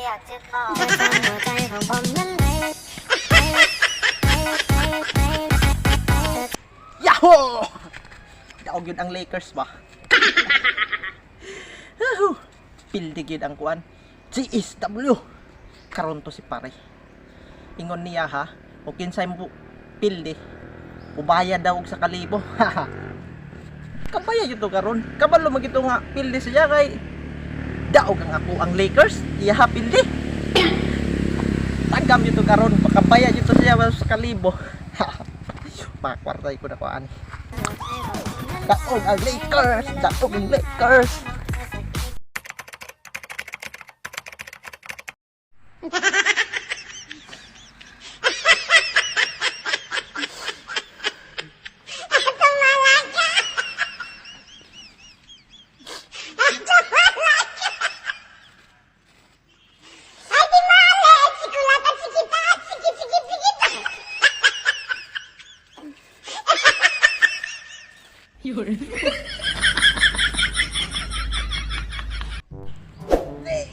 อยากจะบอกฟังหัวใจของผมนั้นไหมไหมไหมไหมไหมไหม Yahoo! Daog yun ang Lakers ba? Yahoo! Pildi gyud ang kuan. GSW. Karon to si pare. Ingon niya ha, o kinsay mo pildi. Ubaya daw og sa kalibo. Kabaya yun to karon. Kabalo magito nga pildi siya kay daog ang ako ang Lakers. Iya ha pildi. Tanggam yun to karon. Makabaya yun to siya sa kalibo. Makakwartay ko na ko ani. Daog ang Lakers! Daog ang Lakers!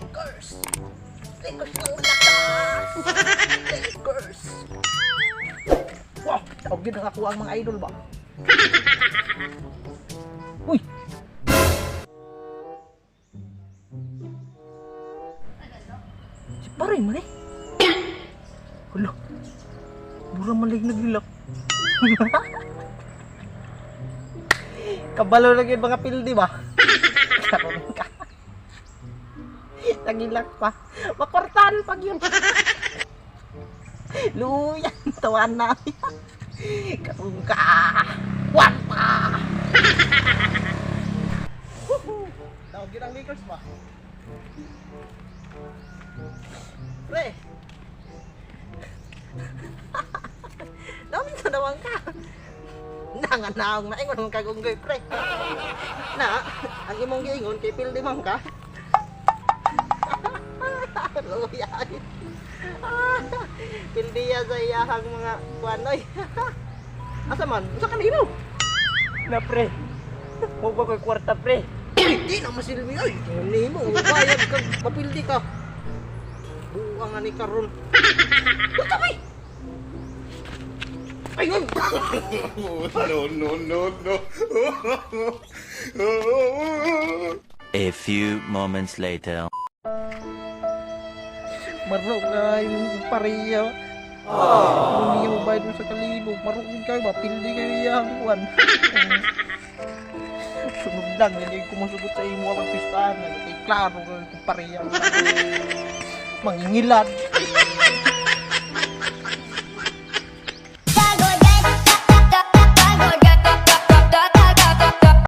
Lakers! Lakers ang lakas! Lakers! Wow! Daog yun ang ako ang mga idol ba? Uy! Si pare man eh. Hala. Mura man lang naglilak. Kabalo na yun mga pildi ba? Karoon ka. Nagilak pa. Makwartan pag yun. Luyan, tawan na. Karoon ka. Kwarta! Tawag yun ang Lakers ba? Pre! Namin sa nawang ka. Nanganaong na ingon ang kagunggoy, pre. Na, ang imong giingon kay pildi man ka. Luyan. Pildiya sa iyahang mga kuanoy. Asa man? Usa kanino? Na pre. Mo ba ko'y kwarta pre? Di na masilbi oy. Ingon nimo, bayad ka, papildi ka. Buang ani karon. Puta bay. Ayun. No, no, no, no. A few moments later. Marok na yung pareya. Oh. Hindi mo bayad mo sa kalibo. Marok din kayo ba? Pildi kayo iyang kuan. Sunod lang, hindi ko masugot sa imo ang pistahan. Kay klaro kayo kung pareya. Mangingilad.